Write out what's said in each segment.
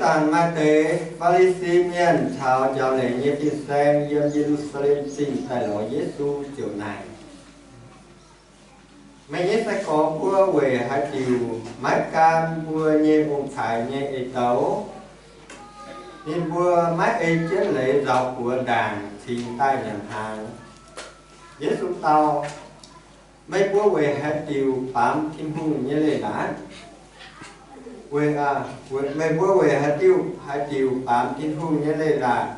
Zanc maaih deix Faa^li^si Mienh caux njaaux leiz nyei fin-saeng yiem Ye^lu^saa^lem Zingh daaih lorz Yesu ziouc naaic, meih nyei sai-gorx mbuo weic haaix diuc maiv gan mbuo nyei ong-taaix nyei eix-douc? Ninh mbuo maiv ei jienv leiz nzaaux buoz ndaangc cingx daaih nyanc hnaangx. Yesu dau, meih mbuo weic haaix diuc baamz Tin-Hungh nyei leiz-latc? Meih mbuo weic haaix diuc, haaix diuc baamz Tin-Hungh nyei leiz-latc?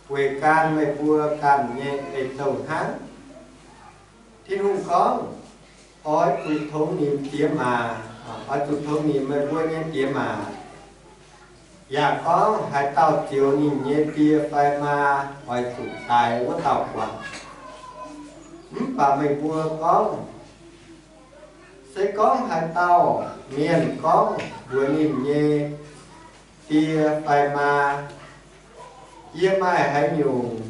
Weic gan meih mbuo ganh nyei eix-douc hnangv. Tin-Hungh gorngv, oix zuqc tongx nimc diex maac, oix zuqc tongx nimc meih mbuo nyei diex maac. Yaac gorngv, haaix dauh zioux ninh nyei die fai maa oix zuqc daix wuov dauh guangc. Mv baac meih mbuo gorngv, se gorngv haaix dauh mienh gorngv mbuox ninh nyei die fai maa, yie maaih haaix nyungc,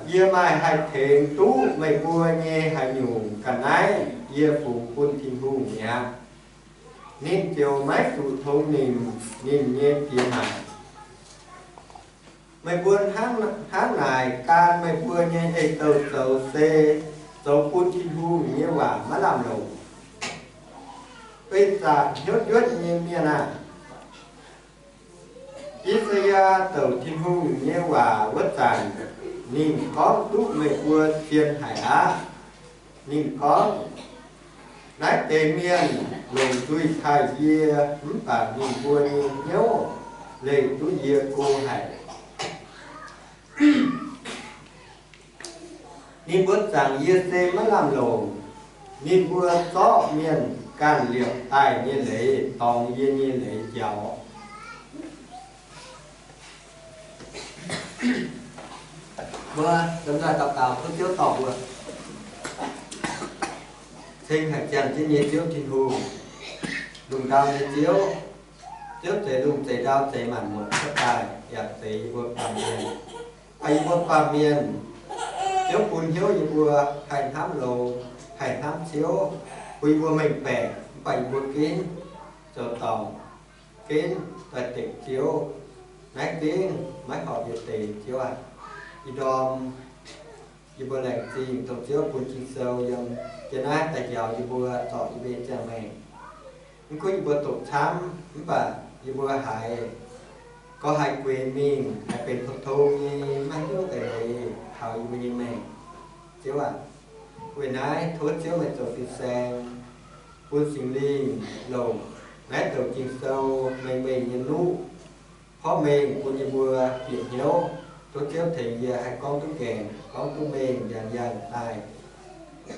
yie maaih haih tengx duqv meih mbuo nyei haaix nyungc ga'naaiv, yie fungx bun Tin-Hungh mi'aqv, ninh ziouc maiv zuqc tongx nimc ninh nyei diex maac. Meih mbuo hnangv naaic gan meih mbuo nyei eix-douc zoux se zoux bun Tin-Hungh nyei waac maiv lamh longc. Ei zaqc hnyouv njuotv nyei mienh aah! I^saa^yaa douc Tin-Hungh nyei waac wuov zanc, ninh gorngv duqv meih mbuo zien haic aqv. Ninh gorngv, naaiv deix mienh longc nzuih taaih yie, mv baac ninh mbuo nyei hnyouv leih duqv yie go haic. Ninh mbuo zaangc yie se maiv lamh longc. Ninh mbuo zorqv mienh ganh liepc daaih nyei leiz dorngx yie nyei leiz njaaux. Mbuo yiem naaiv daux gaux tov Ziouv dorh mbuo ceng haic, janx jienv nyei Ziouv Tin-Hungh, lungh ndau nyei Ziouv. Ziouv zeix lungh zeix ndau zeix maanc muotc cuotv daaih yaac zeix yie mbuo baamh mienh. Baac yie mbuo baamh mienh, Ziouv bun hnyouv yie mbuo haih hnamv longx, haih hnamv Ziouv, bun yie mbuo mengh baeqc. Mv baac yie mbuo ginv zoux dorngc, ginv doix-dekc Ziouv. Naaiv gengh maiv horpc yie deix, Ziouv aac. Ih ndorm yie mbuo laengz zingh dongh Ziouv bun Ging-Sou yiem jienv naaiv daaih njaaux yie mbuo zorc yie mbuo nyei ziangh maengc. Mv gunv yie mbuo doqc camv, mv baac yie mbuo haiz gorx haiz gueix mingh, haiz benx pou-tong nyei, maiv hiuv eix-leiz taux yie mbuo nyei maengc. Ziouv aac, weic naaiv tov Ziouv meih zoux fin-saeng, bun Singx Lingh longc naaiv douc Ging-Sou mengh mengh nyei nuqv porv mengh bun yie mbuo bieqc hnyouv. Tov Ziouv tengx yie haih gorngv duqv gaengh, gorngv duqv mengh, nyanc yangh daaih.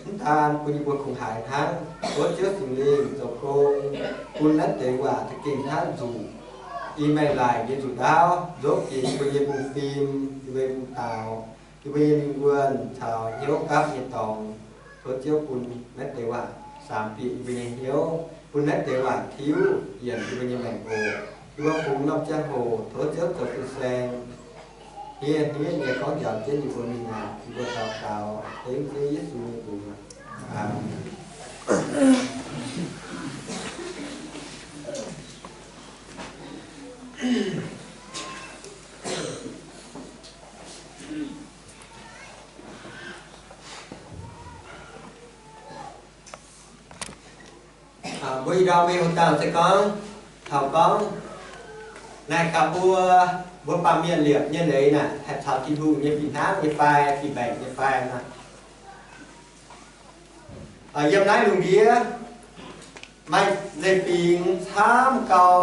Mv daan bun yie mbuo kungx haiz hnangv, tov Ziouv Singx Lingh zoux gong, bun naaiv deix waac za'gengh hnangv nzuqc, i maengx laaic nyei nzuqc ndaauv, nzopv bieqc yie mbuo nyei mbungv fim, yie mbuo nyei mbungv daaux, yie mbuo nyei lingh wuonh caux hnyouv gapv nyei dorngx. Tov Ziouv bun naaiv deix waac samx bieqc yie mbuo nyei hnyouv, bun naaiv deix waac tiuv yienc yie mbuo nyei maengc oc. Yie mbuo fungx norm ziangh hoc tov Ziouv zoux fin-saeng, hniev hniev nyei gorngv njaaux jienv yie mbuo mingh aqv. Yie mbuo daux gaux dengv Ziouv Yesu nyei mbuox. Aamen. Mbuo ih ndorm mingh haaix dauh se gorngv, taux gorngv, naaic gaax mbuo, mbuo baamh mienh liepc nyei leiz naaic haih caux Tin-Hungh nyei fih hnangv nyei fai, fih mbaengc nyei fai naaic. Yiem naaiv lungh ndiev maaih leiz-fingx camv gau,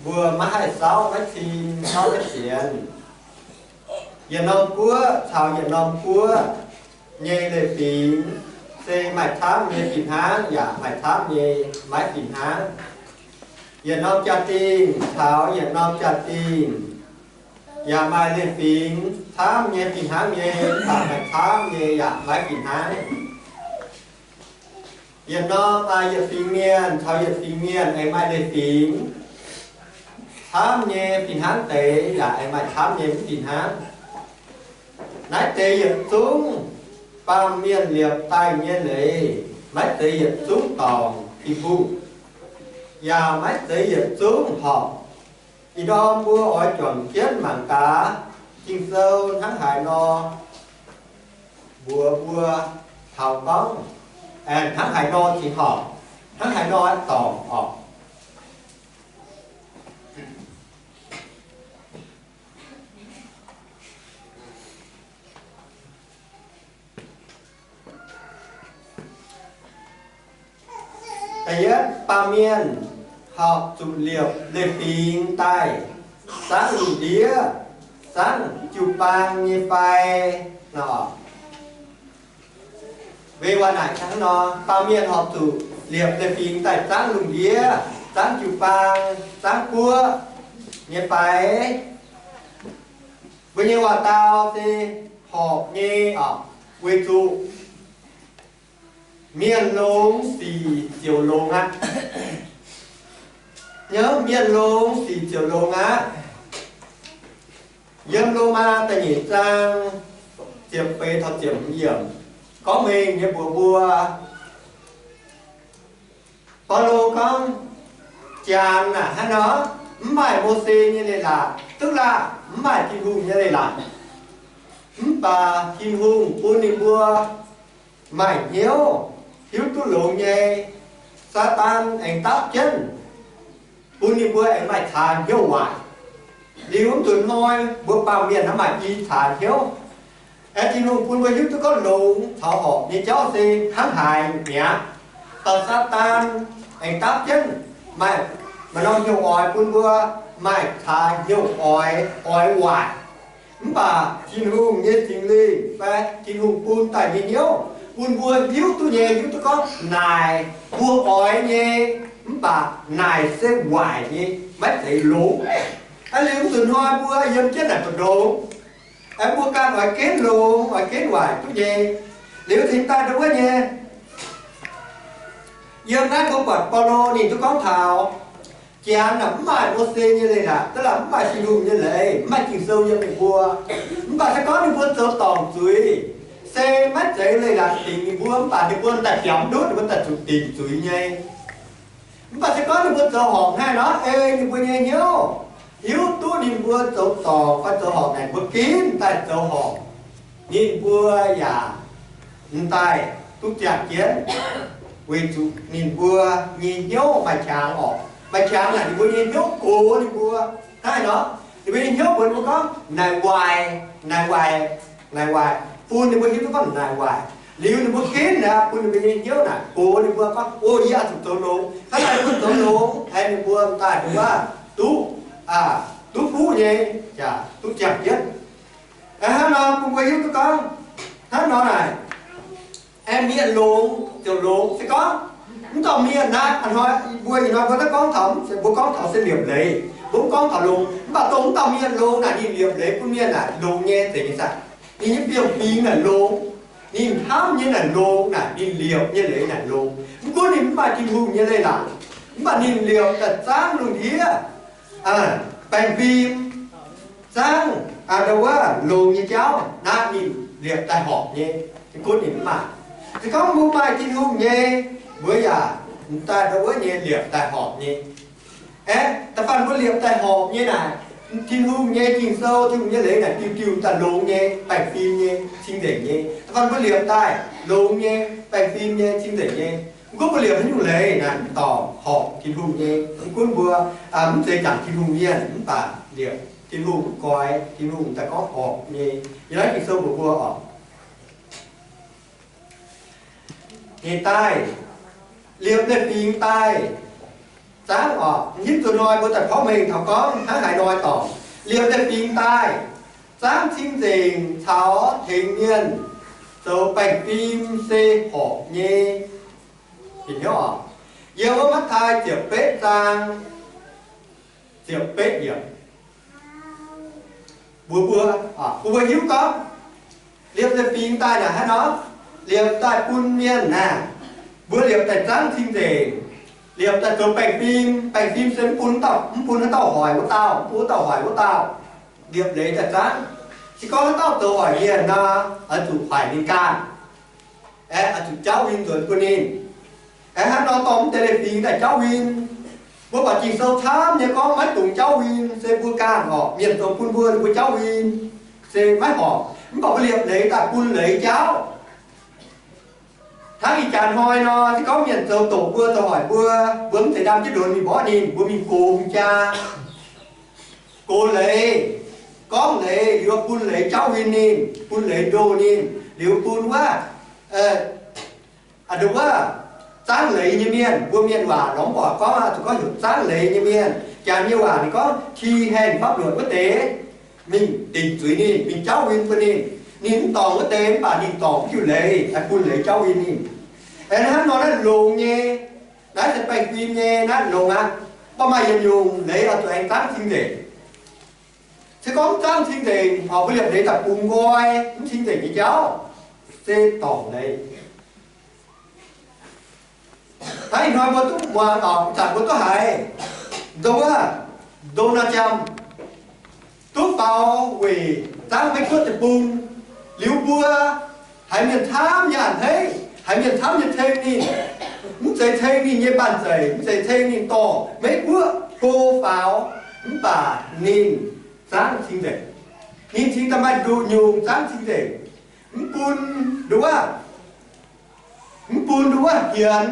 mbuo maiv haih sauv maiv cing, sauv maiv sienx. Yietc norm guoqv caux yietc norm guoqv nyei leiz-fingx se maaih camv nyei fih hnangv yaac maaih camv nyei maiv fih hnangv. Yietc norm jaa-dingh caux yietc norm jaa-dingh yaac maaih leiz-fingx camv nyei fih hnangv nyei, mv baac maaih camv nyei yaac maiv fih hnangv. Yietc norm, yietc fingx mienh caux yietc fingx mienh aengx maaih leiz-fingx camv nyei fih hnangv deix yaac aengx maaih camv nyei mv fih hnangv. Naaiv deix yietc zungv baamh mienh liepc daaih nyei leiz, maiv zeiz yietc zungv dorngc Tin-Hungh, yaac maiv zeiz yietc zungv horpc Ih ndorm mbuo oix juangc jienv mangc gaax Ging-Sou hnangv haaix nor mbuox mbuo taux gorngv, hnangv haaix nor cingx horpc, hnangv haaix nor dorngc orqc. Da'yietv, baamh mienh horpc zuqc liepc leiz-fingx daaih zangv lungh ndiev, zangv jiu-baang nyei fai? Nor, weic waac naaic hnangv nor, baamh mienh horpc zuqc liepc leiz-fingx daaih zangv lungh ndiev, zangv jiu-baang, zangv guoqv nyei fai? Mbuo nyei waac-dau se horpc nyei oc, weic zuqc mienh longx sic ziouc longx aqv. Nyei, mienh longx sic ziouc longx aqv. Yiem Lomaa da'nyeic zaang ziepc feix taux ziepc hmz yiemc gorngv mengh nyei mbuox mbuo, Baulo gorngv, janx naaic hnangv nor, mv maaih Mose nyei leiz-latc duqv laanh, mv maaih Tin-Hungh nyei leiz-latc. Mv baac Tin-Hungh bun ninh mbuo maaih hnyouv hiuv duqv longx nyei. Saadaan aengx dapv jienv bun ninh mbuo aengx maaih caax hnyouv waaic. Liuz mv nzunc hnoi mbuo baamh mienh naaiv maaih i caax hnyouv. Aengx Tin-Hungh bun mbuo hiuv duqv gorngv longx caux horpc nyei jauv se hnangv haaix mi'aqv. Dorh Saadaan aengx dapv jienv maaih, maaih norm hnyouv oix bun mbuo maaih caax hnyouv oix, oix waaic. Mv baac Tin-Hungh nyei Singx Lingh fai Tin-Hungh bun daaih nyei hnyouv bun mbuo hiuv duqv nyei, hiuv duqv gorngv naaic mbuo oix nyei, mv baac naaic se waaic nyei, maiv zeiz longx. Aa, liuz mv nzunc hnoi mbuo yiem jienv naaic mbu'ndongx, aengx mbuo ganh oix ginv longx, oix ginv waaic duqv nyei. Liuz cingx daaih ndau wuov nyei, yiem naaiv mbuo buatc Baulo ninh duqv gorngv taux, janx naaic mv maaih Mose nyei leiz-latc, da'laatc mv maaih Tin-Hungh nyei leiz, mv maaih Ging-Sou yiem ninh mbuo. Mv baac se gorngv ninh mbuo zoux dorngc zuiz, se maiv zeiz leiz-latc dingc ninh mbuo, mv baac ninh mbuo daaih biaux ndutv, ninh mbuo daaih zuqc dingc zuiz nyei. Mv baac se gorngv ninh mbuo zoux horpc hnangv nor, ei ninh mbuo nyei hnyouv hiuv duqv ninh mbuo zoux dorngc fai zoux horpc naaic, mbuo ginv daaih zoux horpc, ninh mbuo yaac m'daaih duqv ziangh jienv, weic zuqc ninh mbuo nyei hnyouv maaih qangx orqc. Maaih qangx naaic ninh mbuo nyei hnyouv gox ninh mbuo. Hnangv nor, ninh mbuo nyei hnyouv mbuox ninh mbuo gorngv naaic waaic, naaic waaic, naaic waaic, bun ninh mbuo hiuv duqv gorngv naaic waaic. Liuz ninh mbuo ginv naaic bun ninh mbuo nyei hnyouv naaic gox ninh mbuo gorngv, o, yie oix zuqc zoux longx. Hnangv naaic ninh mbuo zoux longx, aengx ninh mbuo m'daaih duqv, duqv fuqv nyei, yaac duqv ziangh jienv. Hnangv nor bun mbuo hiuv duqv gorngv, hnangv nor naaic, aengx mienh longx ziouc longx. Se gorngv mv dauh mienh naaiv, hnoi mbuo ih hnoi mbuo naaiv gorngv taux, mbuo gorngv taux se liepc leiz, mbuo mv gorngv taux longx. Mv baac dongh mv dauh mienh longx naaic, ninh liepc leiz bun mienh naaic longx nyei zeiz nyei saah? Ninh nyei fiem-fingx naaic longx, ninh hnamv nyei naaic longx naaic, ninh liepc nyei leiz naaic longx. Mv gunv ninh mv maaih Tin-Hungh nyei leiz-latc, mv baac ninh liepc daaih zaangv lungh ndiev, baengh fim, zaangv, aa, ndau wuov longx nyei jauv naaiv ninh liepc daaih horpc nyei. Se gunv ninh mv maaih. Se gorngv mbuo maaih Tin-Hungh nyei, mbuo yaac m'daaih ndau wuov nyei liepc daaih horpc nyei. Aeqv, da'faanh mbuo liepc daaih horpc nyei naaic, Tin-Hungh nyei Ging-Sou, Tin-Hungh nyei leiz naaic diuh diuh daaih longx nyei, baengh fim nyei, cing-nzengc nyei. Da'faanh mbuo liepc daaih longx nyei, baengh fim nyei, cing-nzengc nyei. Mv gunv mbuo liepc haaix nyungc leiz naaic, dorngc horpc Tin-Hungh nyei. Mv gunv mbuo mv zeiz jangc Tin-Hungh mienh, mv baac liepc Tin-Hungh goix, Tin-Hungh daaih gorngv horpc nyei. Yiem naaiv Ging-Sou mbuox mbuo oc, nyei daaih, liepc leiz-fingx daaih zaangv oc. Hnamv zuqc hnoi mbuo daaih porv mengh taux gorngv hnangv haaix nor dorngc. Liepc leiz-fingx daaih zaangv cing-nzengc caux tengx mienh zoux baengh fim se horpc nyei. Bieqc hnyouv oc. Yiem wuov Matv^taai ziepc betv zaang ziepc betv yiemc mbuox mbuo, bun mbuo hiuv gorngv liepc leiz-fingx daaih naaic hnangv nor, liepc daaih bun mienh naaic, mbuo liepc daaih zaangv cing-nzengc, liepc daaih zoux baengh fim. Baengh fim se mv bun dauh, mv bun haaix dauh hoic wuov dauh, mv bun wuov dauh hoic wuov dauh, liepc leiz daaih zaangv. Se gorngv haaix dauh zoux hoic mienh nor, oix zuqc hoic ninh ganh, aeqv, oix zuqc jauv win nzuonx bun ninh. Aeqv, hnangv nor dorh mv deix leiz-fingx daaih jauv win, Mbuo buatc Ging-Sou camv nyei gorngv maiv dungx jauv win, se mbuo ganh horpc. Mienh zoux bun mbuo, mbuo jauv win se maiv horpc. Mv baac mbuo liepc leiz daaih bun leiz jauv. Hnangv ih jaax hnoi nor, se gorngv mienh zoux doqc mbuo, zoux hoic mbuo, mbuo mv zeiz ndaam jienv ndonx mingh mborqv ninh, mbuo mingh gox mingh jaa, gox leiz, gorngv leiz, liuz bun leiz jauv win ninh, bun leiz ndoh ninh, liuz bun wuov, aa, nduov wuov, zaangv leiz nyei mienh. Mbuo mienh waac lorz mv buatc gorngv, zuqc gorngv heuc zaangv leiz nyei mienh. Janx nyei waac ninh gorngv thi hành pháp luật wuov deix, mingh dingc zuiz ninh, mingh jauv win bun ninh. Ninh mv dorngc wuov deix mv baac ninh dorngc wuov diuh leiz, bun leiz jauv win ninh. Aengx hnangv nor naaiv longx nyei, naaiv se baengh fim nyei, naaiv longx aqv. Mv baac maaih yietc nyungc leiz oix zuqc aengx zaangv cing-nzengc. Se gorngv mv zaangv cing-nzengc, mbuo liepc leiz daaih bungx nqoi, mv cing-nzengc nyei jauv, se dorngc leiz. Hnangv ih hnoi mbuo duqv muangx, ih zanc mbuo duqv haiz, nduov wuov, Donald Trump duqv faaux weic zaangv Meiv Guoqv deic-bung. Liuz mbuo haiz mienh camv nyei a'hneiv, haiz mienh camv nyei ceng ninh, mv zeiz ceng ninh nyei banh zeic, mv zeiz ceng ninh dorh Meiv Guoqv go faaux, mv baac ninh zaangv cing-nzengc. Ninh cingx daaih maaih nduqc nyungc zaangv cing-nzengc. Mv bun nduov, mv bun nduov hienx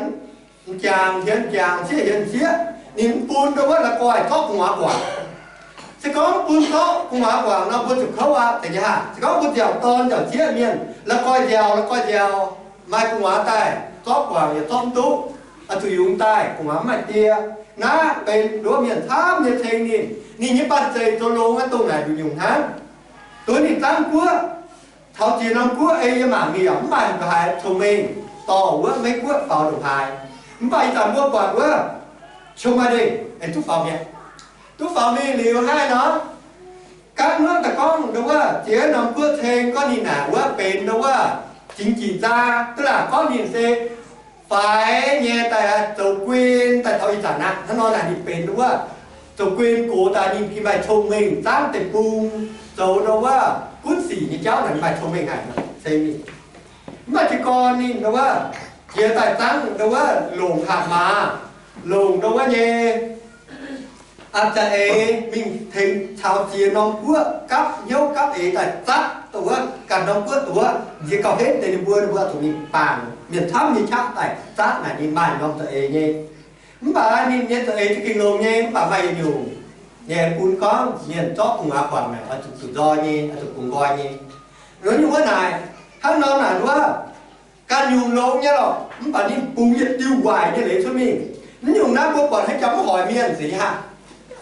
m'jangc, hienx m'jangc, sieqv hienx sieqv. Ninh mv bun nduov la'guaih zorqv gu'nguaaz guangc. Se gorngv mv bun zorqv gu'nguaaz guangc nor, mbuo ziouc kouv aqv, zeiz nyei haah? Se gorngv mbuo nziaauc dorn nziaauc sieqv mienh, la'guaih nziaauc, la'guaih nziaauc, maaih gu'nguaaz daaih zorqv guangc yaac zorqv mv duqv, oix zuqc yungz daaih gu'nguaaz mv maaih die. Naaiv benx nduov mienh camv nyei ceng ninh. Ninh nyei banh zeic zoux longx aqv, dongh naaic nduqc nyungc hnangv. Duqv ninh zaangv guoqv, taux jiex norm guoqv ei yiem mangc ninh yaac mv maaih haaix cong-mengh dorh wuov Meiv Guoqv faaux ndongc haaix. Mv baac ih zanc mbuo buatc wuov Joe Biden aengx duqv faaux mi'aqv. Duqv faaux mingh liuz hnangv nor, gapv hnangv daaih gorngv nduov wuov ziex norm guoqv ceng gorngv ninh naaic wuov benx nduov wuov cingx jiex nzaa, duqv laangc gorngv ninh se faix nyei daaih zoux guin daaih taux ih zanc aqv. Hnangv nor naaic ninh benx nduov wuov zoux guin gox daaih ninh gengh maaih cong-mengh zaangv deic-bung, zoux nduov wuov gunv sic nyei jauv naaic maaih cong-mengh haic se ninh. Mv baac jiez gorn ninh nduov wuov jiex daaih zaangv nduov wuov longc hatc maaz, longc nduov wuov nyei za'eix mingh tengx caux ziex norm guoqv gapv hnyouv gapv eix daaih zatv dongh wuov ganh norm guoqv dongh wuov nziex gauh henv deix ninh mbuo, ninh mbuo zuqc mingh bangc mienh camv nyei qaqv daaih zatv naaic ninh maaih norm za'eix nyei. Mv baac ninh nyei za'eix za'gengh longx nyei, mv baac maaih yietc nyungc nyei bun gorngv mienh zorqv gu'nguaaz guangc naaic oix zuqc zuqc nzoi nyei, oix zuqc bungx nqoi nyei. Nduov nyungc wuov naaic, hnangv nor naaic wuov, ganh nyungc longx nyei lorqc, mv baac ninh bungx yietc diuh waaic nyei leiz cuotv mingh. Naaiv nyungc naaiv mbuo buatc haaix jangx mv hoic mienh zeiz nyei haah?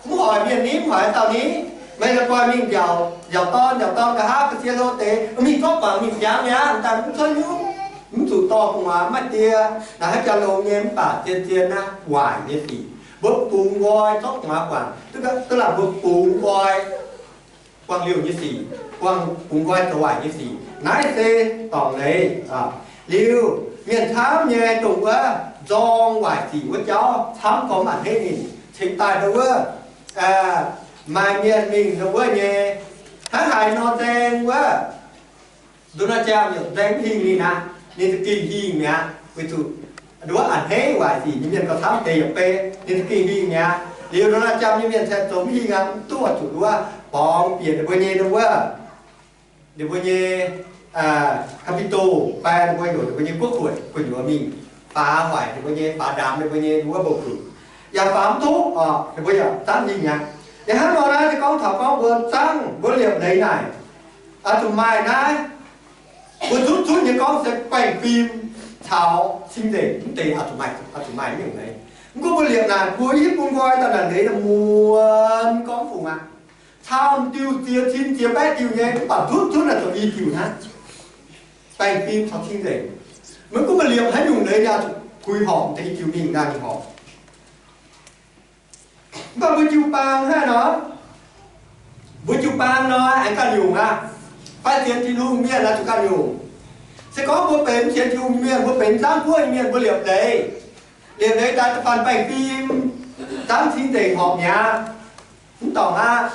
Mv hoic mienh ni, mv hoic haaix dauh ni. Meih la'guaih mingh nziaauc, nziaauc dorn, nziaauc dorn nqa'haav ga'sie hlo deix, mingh zorqv guangc mingh jangx mi'aqv, daaih mv cuotv nyungc, mv zuqc dorh gu'nguaaz, mv maaih die. Naaic haaix jangx longx nyei, mv baac zien-zien naaiv waaic nyei sic. Mbuo bungx nqoi zorqv gu'nguaaz guangc, duqv laangh mbuo bungx nqoi buangh liouh nyei sic, buangh bungx nqoi zoux waaic nyei sic. Naaiv se dorngc leiz. Liuz, mienh camv nyei dongh wuov nzorng waaic sic wuov jauv camv gormx mv baac a'hneiv ninh cingx daaih nduov wuov, maaih mienh mingh nduov wuov nyei, hnangv haaix nor nzaeng wuov, nduov naaiv jaa mienh nzaeng mv hingh ninh aqv, ninh za'gengh hingh mi'aqv, weic zuqc nduov a'hneiv waaic sic nyei mienh gauh camv deix yietc bei, ninh za'gengh hingh mi'aqv. Liuz nduov naaiv jaa nyei mienh cingx zoux mv hingh aqv, mv duqv oix zuqc nduov borngz bieqc ninh mbuo nyei nduov wuov, ninh mbuo nyei Capitol, baeng ninh mbuo heuc ninh mbuo nyei 国会 gu'nyuoz mingh faaux waaic ninh mbuo nyei, faaux ndaamx ninh mbuo nyei nduov wuov mbong-zuqc, yaac faaux mv duqv oc, ninh mbuo yaac zanv hingh aqv. Yaac hnangv nor naaiv se gorngv taux gorngv mbuo zaangv mbuo liepc leiz naaic, oix zuqc maaih naaiv, mbuo zunv zunv nyei gorngv se baengh fim caux cing-nzengc mv deix oix zuqc maaih, oix zuqc maaih nyungc leiz. Mv gunv mbuo liepc naaic mbuo hiuv bun nqoi daaih naaic leiz muonz gorngv fungc aqv. Camv diuh ziex cin ziex baeqv diuh nyei, mv baac zunv zunv naaic zoux i diuh hnangv. Baengh fim caux cing-nzengc. Mv gunv mbuo liepc haaix nyungc leiz yaac zuqc puix horpc deix i diuh mingh naaic ninh horpc. Mv baac mbuo jiu-baang hnangv nor, mbuo jiu-baang nor aengx ganh nyungc aqv. Fai sienx Tin-Hungh mienh aengx zuqc ganh nyungc. Se gorngv mbuo benx sienx Tin-Hungh mienh, mbuo benx zaangv guoqv nyei mienh, mbuo liepc leiz, liepc leiz daaih da'faanh baengh fim, zaangv cing-nzengc horpc mi'aqv. Mv dorngc aqv.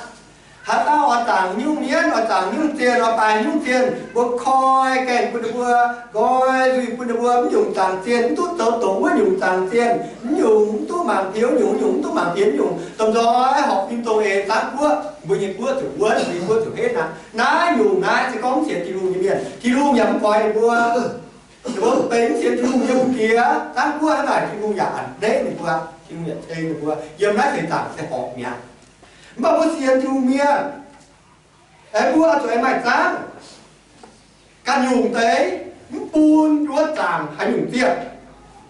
Haaix dauh oix zaangc nyungc mienv, oix zaangc nyungc zienh, oix baaix nyungc zienh, mbuo koi gaengh bun ninh mbuo, nqoi nzuih bun ninh mbuo, mv nyungc zaangc zienh, mv duqv zoux doqc wuov nyungc zaangc zienh, mv nyungc mv duqv mangc piex nyungc, mv nyungc mv duqv mangc piex nyungc, domh nzoih horpc fim dongh eix zaangv guoqv, mbuo nyei guoqv ziouc wuonv, mbuo nyei guoqv ziouc henv aqv. Naaiv nyungc naaiv se gorngv mv sienx Tin-Hungh nyei mienh, Tin-Hungh yaac mv goix ninh mbuo. Ninh mbuo benx mv sienx Tin-Hungh nyei hungh diex, zaangv guoqv hnangv naaic, Tin-Hungh yaac a'hneiv ninh mbuo, Tin-Hungh yaac ceng ninh mbuo. Yiem naaiv seix zaangc se horpc mi'aqv. Mv baac mbuo sienx Tin-Hungh mienh, aengx mbuo zuqc aengx maaih zaangv. Ganh nyungc deix, mv bun wuov zaangc haaix nyungc zienh.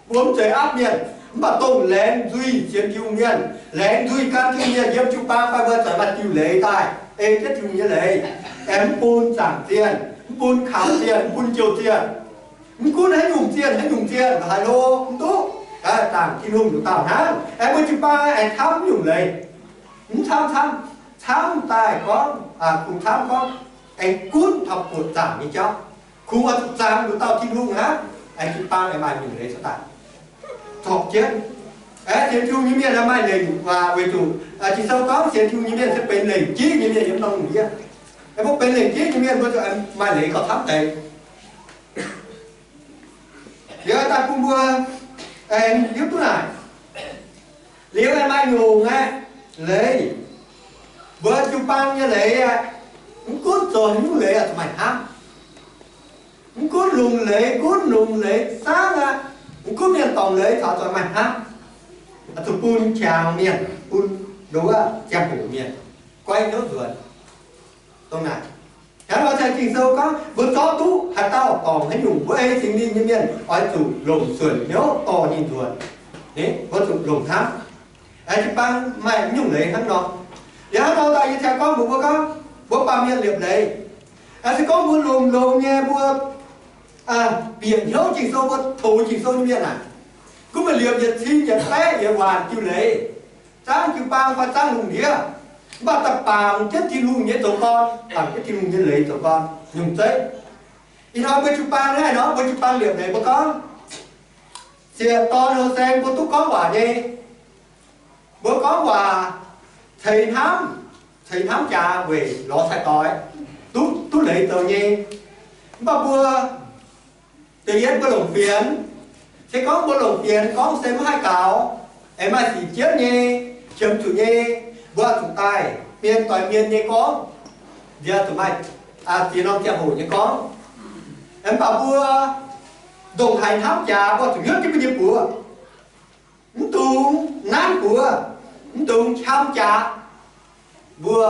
Mbuo mv zeiz aapv mienh, mv baac dongh laengz nzuih sienx Tin-Hungh mienh, laengz nzuih gan Tin-Hungh mienh yiem jiu-baang fai mbuo zuqc maaih diuh leiz daaih ei jienv Tin-Hungh nyei leiz, aengx mv bun zaangc zienh, mv bun kaux zienh, mv bun jouh zienh. Mv gunv haaix nyungc zienh, haaix nyungc zienh, haaix lo mv duqv, zaangc Tin-Hungh nduqc dauh hnangv. Aengx mbuo jiu-baang aengx camv nyungc leiz, mv camv camv, camv daaih gorngv, kungx camv gorngv, aengx gunv taux buoqc zaangc nyei jauv. Kungx oix zuqc zaangc nduqc dauh Tin-Hungh hnangv, aengx jiu-baang aengx maaih nyungc leiz cuotv daaih. Zorpc jienv. Aengx sienx Tin-Hungh nyei mienh aengx maaih leiz nyungc waac weic zuqc Ging-Sou gorngv sienx Tin-Hungh nyei mienh se benx lengc jeiv nyei mienh yiem norm lungh ndiev. Aengx mbuo benx lengc jeiv nyei mienh mbuo zuqc maaih leiz gauh camv deix. Liuz daaih bun mbuo aengx hiuv duqv naaic, liuz aengx maaih nyungc aeqv, leiz, mbuo jiu-baang nyei leiz aeqv, mv gunv zoux haaix nyungc leiz oix zuqc maaih hnamv. Mv gunv longc leiz, gunv longc leiz zaangv aqv, mv gunv mienh dorngc leiz caux zuqc maaih hnamv. Oix zuqc bun qangx mienh, bun nduov ziangh hoc mienh goiv hnyouv nzuonx. Dongh naaic, hnangv nor se Ging-Sou gorngv mbuo zorqv duqv haaix dauh dorngc haaix nyungc, mbuo ei Singx Lingh nyei mienh oix zuqc longc suonc hnyouv dorh ninh nzuonx. Mbuo zuqc longc hnamv. Aengx jiu-baang maaih mv nyungc leiz hnangv nor. Liuz hnangv nor daaih yie ziouc gorngv mbuox mbuo gorngv, mbuo baamh mienh liepc leiz. Aengx se gorngv mbuo longx-longx nyei mbuo bieqc hnyouv Ging-Sou, mbuo toux Ging-Sou nyei mienh aac, gunv meih liepc yietc cin yietc baeqv yietc waanc diuh leiz, zaangv jiu-baang fai zaangv lungh ndiev, mv baac daaih bangc jienv Tin-Hungh nyei zoux gorn, bangc jienv Tin-Hungh nyei leiz zoux gorn, nyungc zeiv. Ih hnoi mbuo jiu-baang naaiv nor, mbuo jiu-baang liepc leiz mbuo gorngv, siec dorn hlo saeng mbuo duqv gorngv waac nyei. Mbuo gorngv waac ceix hnamv, ceix hnamv jaax weic lorz cai-doix, duqv, duqv leiz zoux nyei. Mv baac mbuo da'yietv mbuo longc fienx. Se gorngv mbuo longc fienx gorngv se maiv haih gaux, aengx maaih sic jienv nyei, qiemx zuqc nyei, mbuo zuqc daaih mienh doix mienh nyei gorngv, nziex zuqc maaih ziex norm ziangh hoc nyei gorngv. Mv baac mbuo ndongc haaix hnamv jaax mbuo zuqc hnyouv jienv mbuo nyei buoz. Mv dungx nanv buoz, mv dungx qam jaax. Mbuo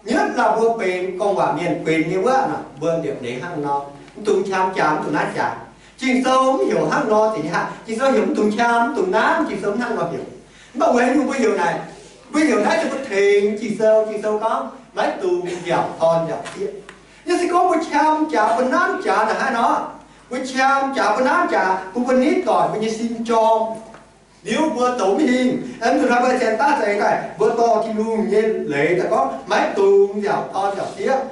nyietv laaih mbuo benx gorngv waac mienh benx nyei wuov nor, mbuo liepc leiz hnangv nor, mv dungx qam jaax, mv dungx nanv jaax. Ging-Sou mv heuc hnangv nor deix nyei haic. Ging-Sou heuc mv dungx qam, mv dungx nanv, Ging-Sou mv hnangv nor heuc. Mv baac weic haaix nyungc mbuo heuc naaic? Mbuo heuc naaiv se mbuo tengx Ging-Sou. Ging-Sou gorngv, maiv dungx nziaauc dorn nziaauc sieqv. Yie se gorngv mbuo qam jaax, mbuo nanv jaax naaic hnangv nor, mbuo qam jaax, mbuo nanv jaax, bun mbuo nitv doic mbuo nyei sin jorm. Liuz mbuo zoux mv hingh, mv zuqc hnoi mbuo cien daav za'eix daaih, mbuo dorh Tin-Hungh nyei leiz daaih gorngv, maiv dungx nziaauc dorn nziaauc sieqv.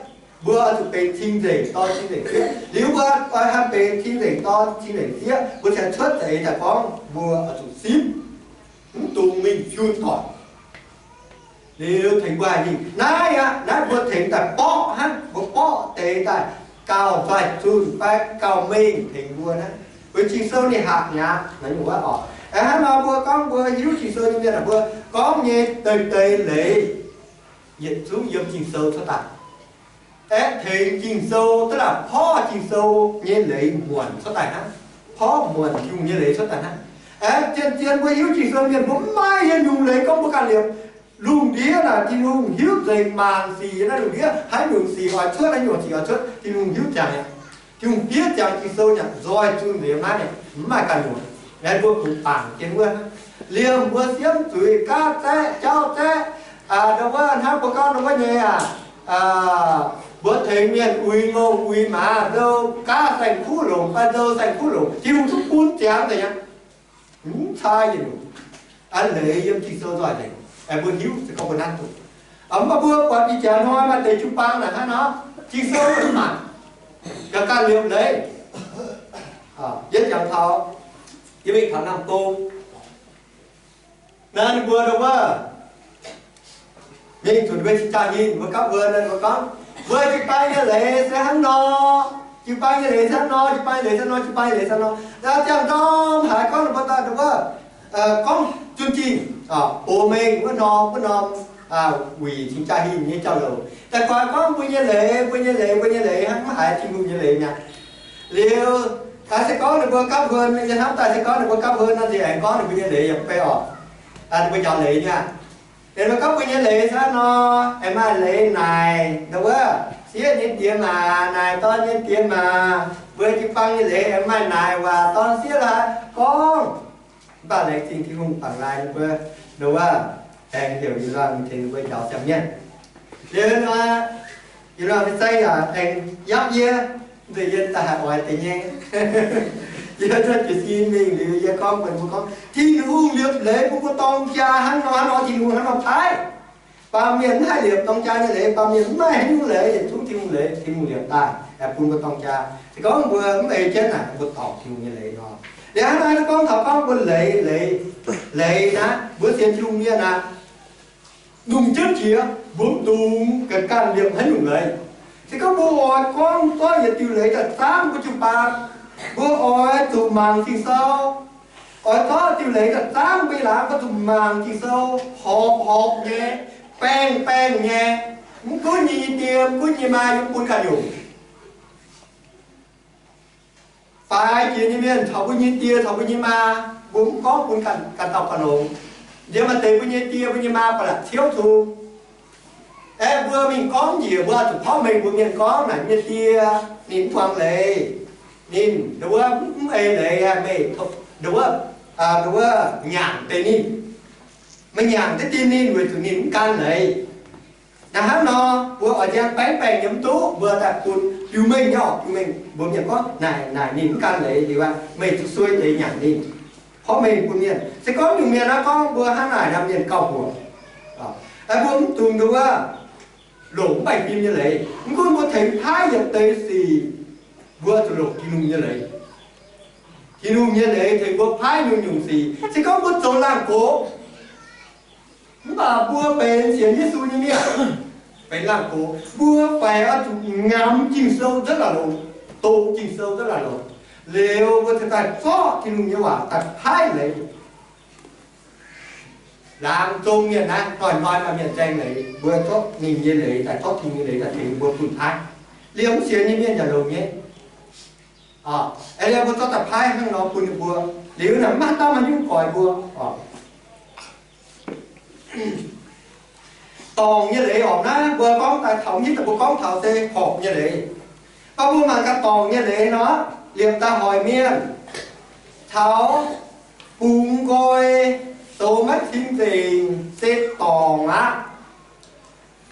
Mbuo oix zuqc benx cing-nzengc dorn cing-nzengc sieqv. Liuz mbuo oix haih benx cing-nzengc dorn cing-nzengc sieqv, mbuo cien cuotv za'eix daaih gorngv mbuo oix zuqc simv, mv dungx mingh fiu doic. Liuz tengx mbuo haih hingh naaiv aqv. Naaiv mbuo tengx daaih borqv hnangv, mbuo borqv deix daaih gauh nzoih zunh fai gauh mengh tengx mbuo naaiv. Weic Ging-Sou ninh hatc mi'aqv, naaiv nyungc wuov oc. Hnangv nor mbuo gorngv mbuo hiuv Ging-Sou nyei mienh, mbuo gorngv nyei deix deix leiz yietc zungv yiem Ging-Sou cuotv daaih. Aeqv, tengx Ging-Sou, duqv laaix porv Ging-Sou nyei leiz muonc cuotv daaih hnangv. Porv muonc Tin-Hungh nyei leiz cuotv daaih hnangv. Aeqv, zien-zien mbuo hiuv Ging-Sou mienh mbuo mv maaih haaix nyungc leiz gorngv mbuo ganh liepc. Lungh ndiev naaic Tin-Hungh hiuv nzengc maanc sic, naaiv lungh ndiev haaix nyungc sic oix cuotv, haaix nyungc sic oix cuotv, Tin-Hungh hiuv ziangx. Tin-Hungh fiev ziangx Ging-Sou yaac nzoih zunh nzengc naaiv, mv maaih ganh nyungc. Aeqv, mbuo kungx bangc jienv wuov, liemh mbuo siemv zuiz, gaav zaeqv, jauv zaeqv, ndau wuov hnangv mbuo gorngv ndau wuov nyei aac, mbuo tengx mienh uix ngongh uix maaz, nzou gaav saeng-kuv longc fai nzou saeng-kuv longc, Tin-Hungh zungv bun ziangx nzengc aqv. Mv cai yietc nyungc. Aa, leiz yiem Ging-Sou nzoih nzengc, mbuo hiuv se gorngv mbuo nanv duqv. Mv baac mbuo buatc ih jaax hnoi maaih deix jiu-baang naaic hnangv nor, Ging-Sou mv maanc, ga'ganh liemh leiz. Yie jangx taux, yie mingh taux Namh Gong, naaiv ninh mbuo ndau wuov, Ninh zuqc mbuo cing-jaa hingh, mbuo gapv mbuo nor, mbuo gorngv, mbuo jiu-baang nyei leiz se hnangv nor, jiu-baang nyei leiz se hnangv nor, jiu-baang nyei leiz se hnangv nor, jiu-baang nyei leiz se hnangv nor. Naaiv ziangh ndorm haaix gorngv ninh mbuo daaih wuov, gorngv zunv zinh, ox mengh wuov norm wuov norm, wuic cing-jaa hingh nyei jauv-louc. Daaih gorngv mbuo nyei leiz, mbuo nyei leiz, mbuo nyei leiz hnangv maiv haiz Tin-Hungh nyei leiz mi'aqv. Liuz, se gorngv ninh mbuo gapv mbuo, yie hnamv daaih se gorngv ninh mbuo gapv mbuo nor, ninh aengx gorngv ninh mbuo nyei leiz yaac mv bei oc. Ninh mbuo njaaux leiz mi'aqv. Ninh mbuo gorngv mbuo nyei leiz hnangv nor, aengx maaih leiz naaic ndau wuov sieqv nyei diex maac, naaic dorn nyei diex maac. Mbuo jiu-baang nyei leiz aengx maaih naaic waac dorn sieqv la'haiz gorngv. Mv baac laengz zingh Tin-Hungh bangc laaix ninh mbuo ndau wuov aengx heuc yie luangh tengx ninh mbuo njaaux siang-mienh. Liuz nor, yie luangh nyei saeng yaac aengx yapv yie, nzengc yie daaih haih oix deix nyei. Yie zuqc sin mingh liuz yie gorngv mbuox mbuo gorngv, Tin-Hungh liepc leiz bun mbuo dorng jaa hnangv nor hnangv nor, Tin-Hungh hnangv nor paaiv. Baamh mienh mv haih liepc dorng jaa nyei leiz, baamh mienh mv maaih haaix nyungc leiz, yietc zungv Tin-Hungh leiz, Tin-Hungh liepc daaih bun mbuo dorng jaa. Se gorngv mbuo mv ei jienv naaic, mbuo dorngc Tin-Hungh nyei leiz nor. Liuz hnangv naaiv gorngv taux gorngv mbuo leiz, leiz, leiz naaiv, mbuo sienx Tin-Hungh mienh aqv, lungh jiex jiex mbuo mv dungx ganh ganh liepc haaix nyungc leiz. Se gorngv mbuo oix gorngv zorqv yietc diuh leiz daaih zaangv mbuo jiu-baang, mbuo oix zuqc mangc Ging-Sou. Oix zorqv diuh leiz daaih zaangv mbuo nyei laangz, mbuo zuqc mangc Ging-Sou, horpc horpc nyei, baengh baengh nyei. Mv gunv yie nyei die, mv gunv yie maa, yie mv bun ganh nyungc. Faix jiex nyei mienh caux mbuo nyei die caux mbuo nyei maa, mbuo mv gorngv bun ganh dauh ganh longx. Nziex maaih deix mbuo nyei die mbuo nyei maa ba'laqc ciouv zuqc. Aeqv, mbuo mingh gorngv njiec, mbuo zuqc porv mengh mbuo mienh gorngv naaic, nyei die ninh mv muangx leiz. Ninh ndau wuov mv ei leiz aqv, meih ndau wuov, ndau wuov nyanc deix ninh. Meih nyanc deix dien ninh weic zuqc ninh mv gan leiz. Naaiv hnangv nor, mbuo oix njang baengv baengh nyei mv duqv, mbuo daaih bun biux mengh nyei orqc, biux mengh mbuo mienh gorngv naaic, naaic ninh mv gan leiz liuz aqv, meih zuqc suei deix nyanc ninh. Porv mengh bun mienh, se gorngv nyungc mienh naaiv gorngv mbuo hnangv naaic nor, mienh gauh mbuoqc. Mbuo mv dungx ndau wuov longc mv baengh fim nyei leiz. Mv gunv mbuo tengx paaiv yietc deix sic, mbuo zuqc longc Tin-Hungh nyei leiz. Tin-Hungh nyei leiz tengx mbuo paaiv nyungc-nyungc sic. Se gorngv mbuo zoux laangh gox, mv baac mbuo benx sienx Yesu nyei mienh, benx laangh gox, mbuo faix oix zuqc ngamx Ging-Sou nzuonx la'longc, doqc Ging-Sou nzuonx la'longc, liuz mbuo ziouc daaih zorqv Tin-Hungh nyei waac daaih paaiv leiz. Laangz zong mienh naaiv, hnoi-hnoi maaih mienh nzaeng leiz, mbuo zorqv ninh nyei leiz daaih, zorqv Tin-Hungh nyei leiz daaih tengx mbuo bun paaiv. Liemh mv sienx nyei mienh yaac longx nyei. Aeqv, liemh mbuo zorqv daaih paaiv hnangv nor bun ninh mbuo, liuz naaic mv maaih dauh maaih nyungc goix mbuo. Dorngc nyei leiz orqc, naaiv mbuo gorngv daaih taux mv hiuv daaih mbuo gorngv taux se horpc nyei leiz. Mv baac mbuo mangc gaax dorngc nyei leiz nor, liemh daaih hoic mienh caux bungx nqoi, zoux maiv cing-nzengc se dorngc aqv.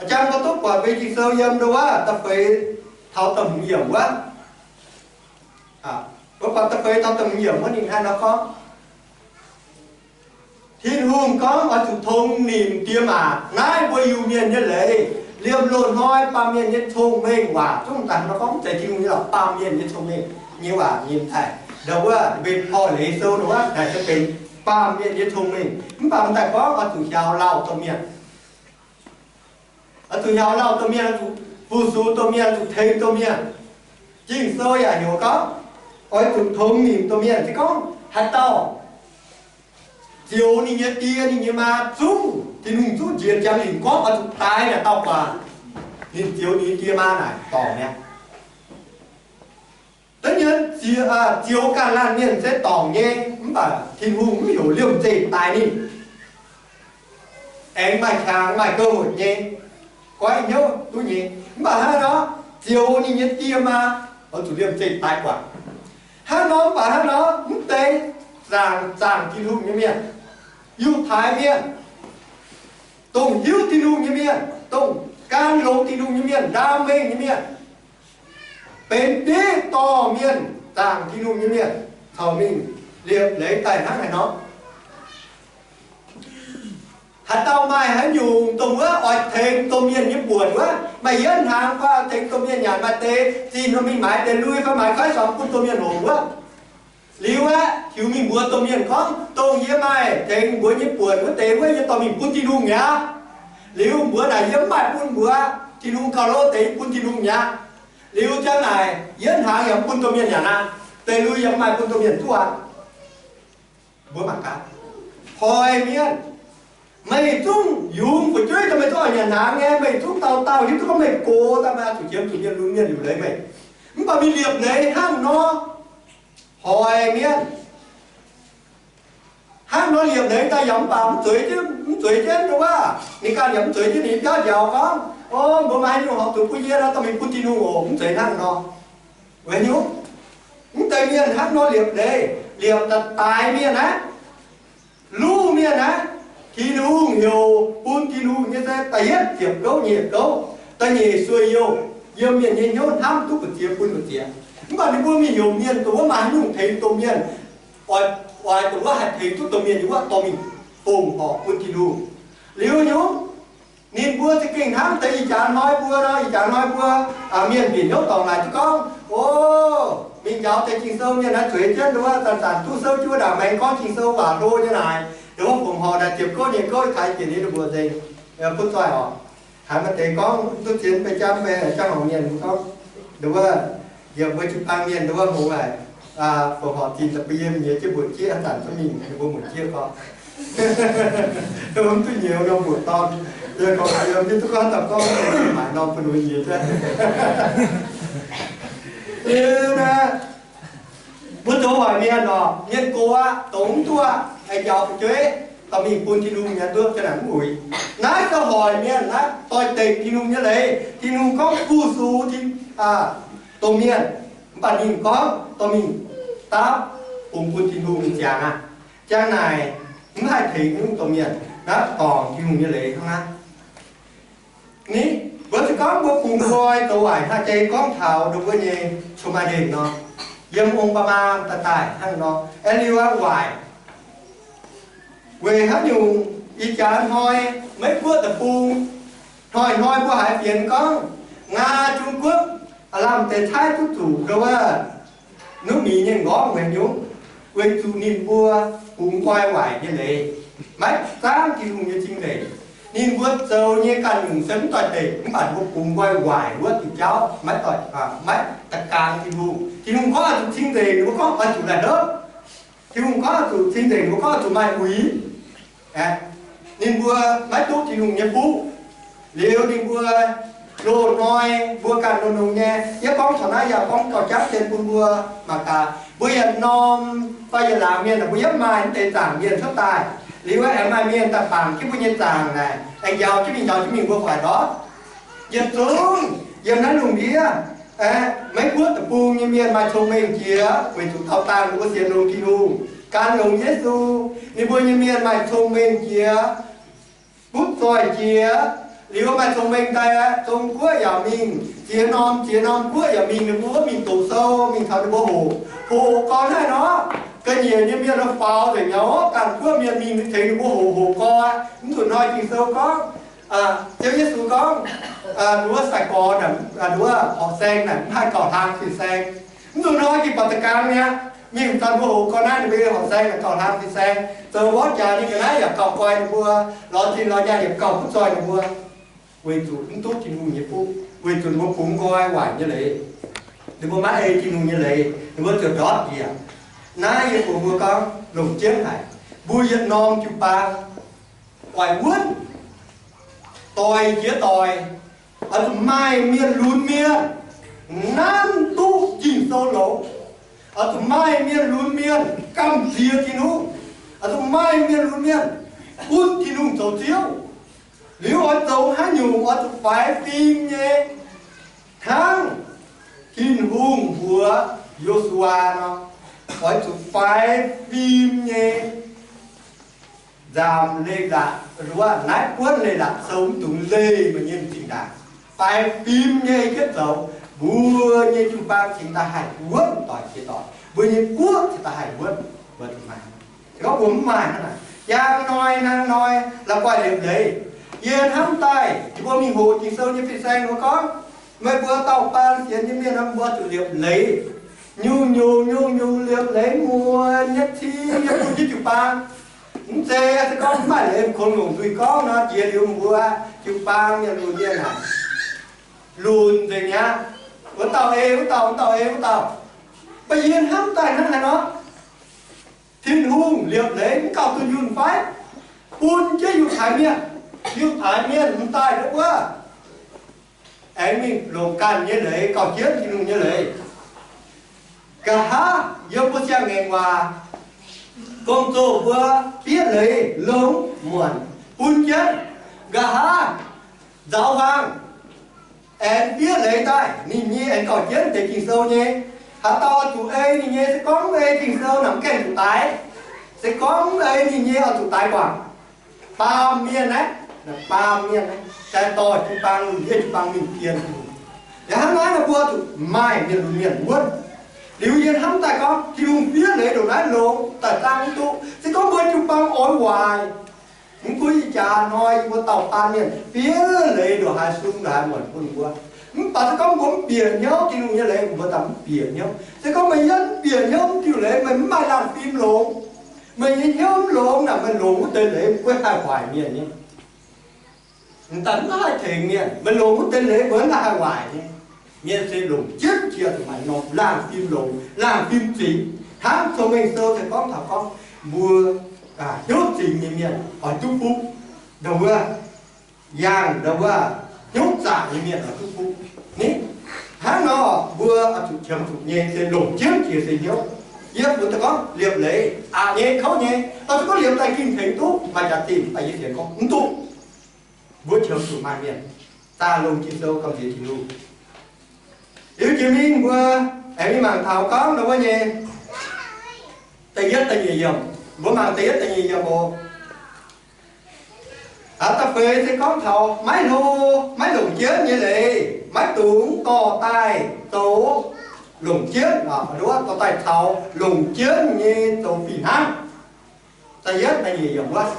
A'jang mbuo duqv buatc mbuo Ging-Sou yiem ndau wuov da'feix taux da'hmz yiemc wuov. Mbuo buatc da'feix taux da'hmz yiemc wuov ninh hnangv nor gorngv, Tin-Hungh gorngv oix zuqc tong nimc diex maac. Naaiv mbuo Iu-Mienh nyei leiz, liemh loz-hnoi baamh mienh nyei cong-mengh waac zungv daaih nor gorngv mv zeiz Tin-Hungh nyei lorqc, baamh mienh nyei cong-mengh nyei waac nyei daaih. Ndau wuov mbenc porv leiz sou ndau wuov naaic se benx baamh mienh nyei cong-mengh. Mv baac daaih gorngv oix zuqc hiaux lauh domh mienh. Oix zuqc hiaux lauh domh mienh, oix zuqc fu-sux domh mienh, oix zuqc tengx domh mienh. Ging-Sou yaac heuc gorngv oix zuqc tongx nimc domh mienh. Se gorngv haaix dauh zioux ninh nyei die ninh nyei maa zungv, Tin-Hungh zungv njiec jangx ninh gorngv oix zuqc daix naaic dauh guaax, ninh zioux ninh nyei die maa naaic dorngc mi'aqv. Da'nyeic, zioux ganh laanh mienh se dorngc nyei, mv baac Tin-Hungh mv heuc liemh zeih daix ninh. Aengx maaih qangx maaih gouv nyei, goiv hnyouv duqv nyei. Mv baac hnangv nor, zioux ninh nyei die maa, oix zuqc liemh zeih daix guaax. Hnangv nor mv baac hnangv nor, mv deix zaangc, zaangc Tin-Hungh nyei mienh, Yiutai mienh, dongh hiuv Tin-Hungh nyei mienh, dongh gan longx Tin-Hungh nyei mienh, ndaam mengh nyei mienh, benx diqv dorh mienh zaangc Tin-Hungh nyei mienh caux mingh liepc leiz daaih hnangv haaix nor. Haaix dauh maaih haaix nyungc dongh wuov oix tengx domh mienh nyei buonc wuov, maaih yietv hnaangx fai oix tengx domh mienh nyanc, maaih deix zinh nor mingh maaiz deix lui fai maaiz koiv suangx bun domh mienh longc wuov, liuz aeqv, hiuv mingh mbuox domh mienh gorngv, dongh yie maaih tengx mbuo nyei buonc wuov deix wuov, yie dorh mingh bun Tin-Hungh mi'aqv. Liuz mbuox naaic, yie mv maaih bun mbuo, Tin-Hungh gauh lov deix bun Tin-Hungh mi'aqv. Liuz ziang naaic, yie hnaangx yaac mv bun domh mienh nyanc aqv. Deix lui yaac mv maaih bun domh mienh duqv aqv. Mbuo mangc gaax, hoic mienh, meih zungv yungz fu'jueiv daaih, meih zungv oix nyanc hnaangx nyei, meih zungv dauh dauh hiuv duqv gorngv meih gox daaih, meih oix zuqc jiem zuqc mienh lunx mienh liuc leiz meih. Mv baac mingh liepc leiz hnangv nor, hoic mienh. Hnangv nor liepc leiz daaih yaac mv baac mv zueiz jienv, mv zueiz jienv nduov, ninh ganh yaac mv zueiz jienv ninh biauv njaaux gorngv, o, mbuo maaih haaix nyungc horpc zuqc bun yie nor, dorh mingh bun Tin-Hungh oc, mv zeiz hnangv nor. Weic haaix nyungc? Mv deix mienh hnangv nor liepc leiz, liepc daaih daix mienh aqv, luv mienh aqv. Tin-Hungh heuc bun Tin-Hungh nyei se da'yietv ziepc gouv nyic gouv, da'nyeic sueih youh, yiem mienh nyei hnyouv hnamv duqv mbu'ziex bun mbu'ziex. Mv baac ninh mbuo mingh heuc mienh dongh wuov maaih haaix nyungc tengx domh mienh, oix, oix dongh wuov haih tengx duqv domh mienh nyei wuov dorh mingh fongc horc bun Tin-Hungh. Liuz nyungc, ninh mbuo za'gengh hnamv deix ih jaax hnoi mbuo nor, ih jaax hnoi mbuo, aa, mienh bieqc hnyouv dorngc naaic duqv gorngv, o, mingh njaaux deix Ging-Sou mienh naaiv zueiz jienv nduov, zanc-zanc duqv souv jienv wuov ndaangc maengx gorngv Ging-Sou waac hlo nyei naaic, nduov fongc horc naaic ziepc gouv nyei gouv taaix bieqc ninh mbuo nzengc, butv zoih oc. Haiz maaih deix gorngv duqv zien mv bei jangv mv bei jangv horngc mienh gorngv, nduov, yiem mbuo jiu-baang mienh nduov hngongx haic, fongc horc zinh da'bun yiem nyiex jienv mbuoqc jieqv, zanc-zanc mingh ninh mbuo mbuoqc jieqv gorngv, mv duqv nyouz nor mbuoqc dorn, yie gorngv yiem mv duqv gorngv daaih gorngv maaic norm bun ninh mbuo nyiex jienv. Liuz naaic, mbuo zoux hoic mienh oc, mienh gox aqv, dongz mv duqv aqv, aengx njaaux fu'jueiv dorh mingh bun Tin-Hungh nyanc duqv, ziang naaic mv uix. Naaiv se hoic mienh naaiv doix-dekc Tin-Hungh nyei leiz. Tin-Hungh gorngv fu-sux domh mienh, mv baac ninh gorngv dorh mingh dapv bungx bun Tin-Hungh ziangx aqv. Ziang naaic mv haih tengx nyungc domh mienh, naaiv dorngc Tin-Hungh nyei leiz hnangv aqv. Ni, mbuo se gorngv mbuo bungx nqoi zoux waaic hnangv jai gorngv taux ndongc wuov nyei cong-mengh nor, yiem ong-baa-maa daaih daaih hnangv nor, aengx liuz aqv waaic. Weic haaix nyungc ih jaax hnoi Meiv Guoqv deic-bung, hnoi-hnoi mbuo haiz fienx gorngv Ngaa, Zung Guoqv, aa, lamh deix caaiv duqv zuqc ndongc wuov nuqv mingx nyei m'nqorngv weic nyungc, weic zuqc ninh mbuo bungx nqoi waaic nyei leiz, maiv zaangv Tin-Hungh nyei cing-nzengc. Ninh mbuo zoux nyei ganh nyungc se mv doix-dekc, mv baac ninh mbuo bungx nqoi waaic wuov diuc jauv, maiv doix, maiv da'gaang Tin-Hungh. Tin-Hungh gorngv oix zuqc cing-nzengc, ninh mbuo gorngv oix zuqc laih hnopv. Tin-Hungh gorngv oix zuqc cing-nzengc, ninh mbuo gorngv oix zuqc maaih uix. Ninh mbuo maiv duqv Tin-Hungh nyei fuqv. Liuz ninh mbuo loz-hnoi mbuo ganh longx-longx nyei, yie gorngv taux naaiv yaac gorngv gauh jangv zien bun mbuo mangc gaax. Mbuo yietc norm fai yietc laangz mienh, mbuo yiem maaih mv deix zaangc mienh cuotv daaih. Liuz aengx maaih mienh daaih bangc jienv mbuo nyei zaangc naaic, aengx njaaux jienv mingh, njaaux jienv mingh mbuo faix ndortv. Yietc zungv yiem naaiv lungh ndiev, Meiv Guoqv deic-bung nyei mienh maaih cong-mengh jiex, weic zuqc dauh dangh ninh mbuo sienx longx Tin-Hungh, gan longx Yesu. Ninh mbuo nyei mienh maaih cong-mengh jiex, butv zoih jiex. Liuz maaih cong-mengh daaih, Zong Guoqv yaac mingh, ziex norm ziex norm guoqv yaac mingh, ninh mbuo mingh doqc sou, mingh taux ninh mbuo hoqc. Hoqc gorn haaix nor, ga'nyiec nyei mienh faaux nzengc nyei, ganh guoqv mienh mingh tengx ninh mbuo hoqc, hoqc gorn. Mv zuqc hnoi Ging-Sou gorngv, Ziouv Yesu gorngv, nduov sai-gorx, nduov horqc saeng naaic mv haih gauh hlang fin-saeng. Mv zuqc hnoi ging baac da'gaang mi'aqv, mingh zanc mbuo hoqc gorn naaiv ninh mbuo horqc saeng naaic gauh hlang fin-saeng. Zoux mborqv jaax ninh ga'naaiv yaac gauh koi ninh mbuo, lorz zinh lorz nyaanh yaac gauh butv zoih ninh mbuo. Weic zuqc mv duqv Tin-Hungh nyei fuqv, weic zuqc ninh mbuo bungx nqoi waaic nyei leiz, ninh mbuo maiv ei Tin-Hungh nyei leiz, ninh mbuo ziouc ndortv njiec. Naaiv yie mbuox mbuo gorngv longc jienv haic, mbuo yietc norm jiu-baang oix wuonv, doic jiex doic, oix zuqc maaih mienh lunx mienh nanv duqv Ging-Sou longx. Oix zuqc maaih mienh lunx mienh gamh nziex Tin-Hungh. Oix zuqc maaih mienh lunx mienh bun Tin-Hungh zoux Ziouv. Liuz oix zoux haaix nyungc? Oix zuqc faix fim nyei, hnangv Tin-Hungh mbuox Yo^su^waa nor, oix zuqc faix fim nyei nzaamc leiz-latc, wuov naaiv buonv leiz-latc sou mv dungx leih meih nyei m'zing ndaangc. Faix fim nyei jienv zoux, mbuo nyei jiu-baang cingx daaih haih wuonv doic jiex doic, mbuo nyei guoqv cingx daaih haih wuonv, mbuo zuqc maaih. Se gorngv mbuo mv maaih hnangv naaic, jangx hnoi hnangv hnoi la'guaih liepc leiz. Yie hnamv daaih yie mbuo mingh hoqc Ging-Sou nyei fin-saeng ninh mbuo gorngv, meih mbuo dauh baang sienx nyei mienh nor, mbuo zuqc liepc leiz. Nyungc-nyungc nyungc-nyungc liepc leiz muonz nyei, cing nyei bun jienv jiu-baang. Mv zeiz se gorngv mv maaih leiz kungx longc nzuih gorngv nor, jiex liuz mbuo jiu-baang mienh lunx mienh naaic, lunx nzengc mi'aqv. Wuov dauh ei wuov dauh, wuov dauh ei wuov dauh. Mv baac yie hnamv daaih hnangv haaix nor, Tin-Hungh liepc leiz mv gauh dunh yunh fai? Bun jienv Yiutai mienh, Yiutai mienh m'daaih wuov, aengx mingh longc ganh nyei leiz gauh jienv Tin-Hungh nyei leiz. Nqa'haav yiem mbuo siang-ngaengc waac, gong-zoh mbuo fiev leiz longx muonc bun jienv. Nqa'haav nzaaux huaang aengx fiev leiz daaih, ninh nyei aengx gauh jienv deix Ging-Sou nyei. Haaix dauh zuqc ei ninh nyei, se gorngv mv ei Ging-Sou naaic mv gaengh zuqc daix. Se gorngv mv ei ninh nyei oix zuqc daix guangc. Baamh mienh naaiv, baamh mienh naaiv, daaih dorh jiu-baang lunx, yie jiu-baang mingh zien Tin-Hungh. Yaac hnangv naaiv nor mbuo zuqc maaih mienh lunx mienh wuonv. Liuz yie hnamv daaih gorngv Tin-Hungh fiev leiz ndongc naaiv longx daaih zaangv mv duqv. Se gorngv mbuo jiu-baang oix waaic, mv gunv ih jaax hnoi yie mbuo dauh baamh mienh fiev leiz ndongc haaix sung ndongc haaix muonc bun mbuo, mv baac se gorngv mbuo mv bieqc hnyouv Tin-Hungh nyei leiz, mbuo daaih mv bieqc hnyouv. Se gorngv meih yiem mv bieqc hnyouv mv diuh leiz, meih mv maaih laanh fim longx. Meih nyei hnyouv mv longx naaic, meih longc wuov deix leiz mv guaiv haih waaic mienh nyei. Mv daaih mv haih tengx mienh, meih longc wuov deix leiz mbuo mv haih waaic nyei. Mienh se longc jienv jiex zuqc maaih norm laanh fim longx, laanh fim zingx. Hnangv Cong-Mengh Sou se gorngv taux gorngv mbuo hnyouv zingx nyei mienh oix duqv fuqv. Ndau wuov, yangh ndau wuov, hnyouv zaangc nyei mienh oix duqv fuqv. Ni, hnangv nor mbuo oix zuqc qiemx zuqc nyei se longc jienv jiex se hnyouv. Yie mbuo daaih gorngv liepc leiz aqc nyei kouv nyei, oix zuqc gorngv liepc daaih ging tengx duqv maaih jaax zinh, mv baac yie sienx gorngv mv duqv. Mbuo qiemx zuqc maaih mienh daaih longc Ging-Sou gamh nziex Tin-Hungh. Liuz jiex mingh mbuo aengx mingh mangc taux gorngv ndau wuov nyei da'yietv da'nyeic yiemc. Mbuo mangc da'yietv da'nyeic yiemc oc. Aa, da'feix se gorngv taux maiv hlo, maiv longc jienv nyei leiz, maiv dungx dorh daaih zoux longc jienv, aa, dorh daaih caux longc jienv nyei zoux fih hnangv. Da'yietv da'nyeic yiemc wuov,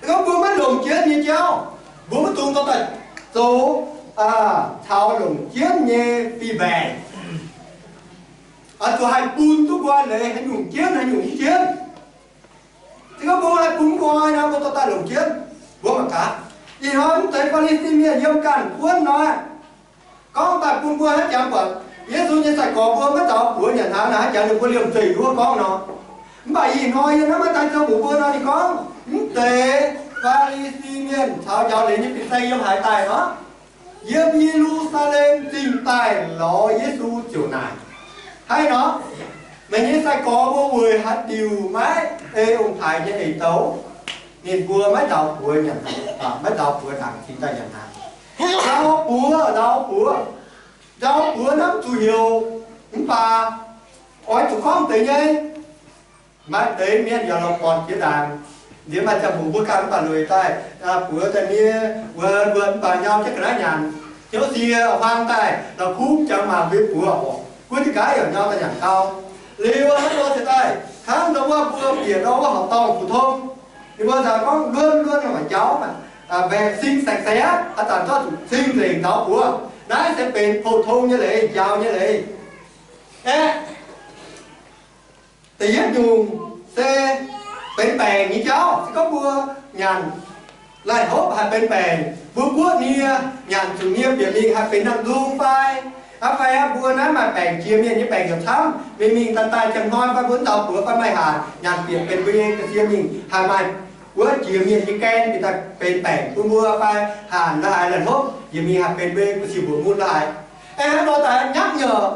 gorngv mbuo maiv longc jienv nyei jauv, mbuo maiv dungx dorh daaih zoux, aa, caux longc jienv nyei fih mbaengc. Oix zuqc haih bun duqv mbuo leiz haaix nyungc jienv, haaix nyungc mv jienv. Se gorngv mbuo haih bun mbuo nor, mbuo dorh daaih longc jienv, mbuo mangc gaax. Ih hnoi mv deix Faa^li^si Mienh yiem ganh buonv nor, gorngv daaih bun mbuo haiz jangx buatc Yesu nyei sai-gorx mbuo maiv nzaaux buoz nyanc hnaangx naaic, haiz jangx ninh mbuo liemh zeih wuov gorngv nor. Mv baac ih hnoi yiem naaiv maiv daaih zoux mbuox mbuo nor, ninh gorngv, mv deix Faa^li^si Mienh caux njaaux leiz nyei fin-saeng yiem haaix daaih nor? Yiem Ye^lu^saa^lem Zingh daaih lorz Yesu ziouc naaic, Haaix nor meih nyei sai-gorx mbuo weic haaix diuc maiv ei ong-taaix nyei eix douc? Ninh mbuo maiv nzaaux buoz nyanc, maiv nzaaux buoz ndaangc cingx daaih nyanc hnaangx. Nzaaux buoz, nzaaux buoz, nzaaux buoz naaiv mv zuqc heuc, mv baac oix zuqc gorngv deix nyei. Maaih deix mienh yaac lorz bortc jiex ndaangc. Nziex maaih ziangh hoc mbuo ganh mv baac lueic daaih, buoz daaih nie, wuonx wuonx mv baac nyau jienv ga'naaiv nyanc. Hnyouv sie huaang daaih la'kuqv jangx mangc mbuo buoz oc, guov jienv gaax yaac nyau daaih nyanc gau. Liuz hnangv nor se daaih hnangv ndau wuov mbuo bieqc ndau wuov horqc dorngh phủ tong, ninh mbuo nzauh gorngv luonv luonv haaix jauv, mbaengx sing saeng-saeng aqv, haaix zanc zorqv zuqc sing nzengc nzaaux buoz. Naaiv se benx pou-tong nyei leiz, njaaux nyei leiz. Aeqv, da'yietv nyungc se benx baengc nyei jauv. Se gorngv mbuo nyanc laih hlopv haih benx baengc, mbuo guoqv nie nyanc zuqc nie bieqc mingh haih benx namh nzung fai? Aa, fai aqv, mbuo naaiv maaih baengc jiex mienh nyei baengc yaac camv, mingh mingh daaih daaih ziangh hnoi fai mbuo mv nzaaux buoz fai maaih hanc nyanc bieqc benx mbuo nyei ga'sie mingh haih maaih wuov jiex mienh nyei gaeng bieqc daaih benx baengc bun mbuo fai hanc la'haaix, laih hlopv jiex mingh haih benx mbuo nyei ga'sie mbuoqc mun la'haaix. Aeqv, hnangv nor daaih nyaqv nyouc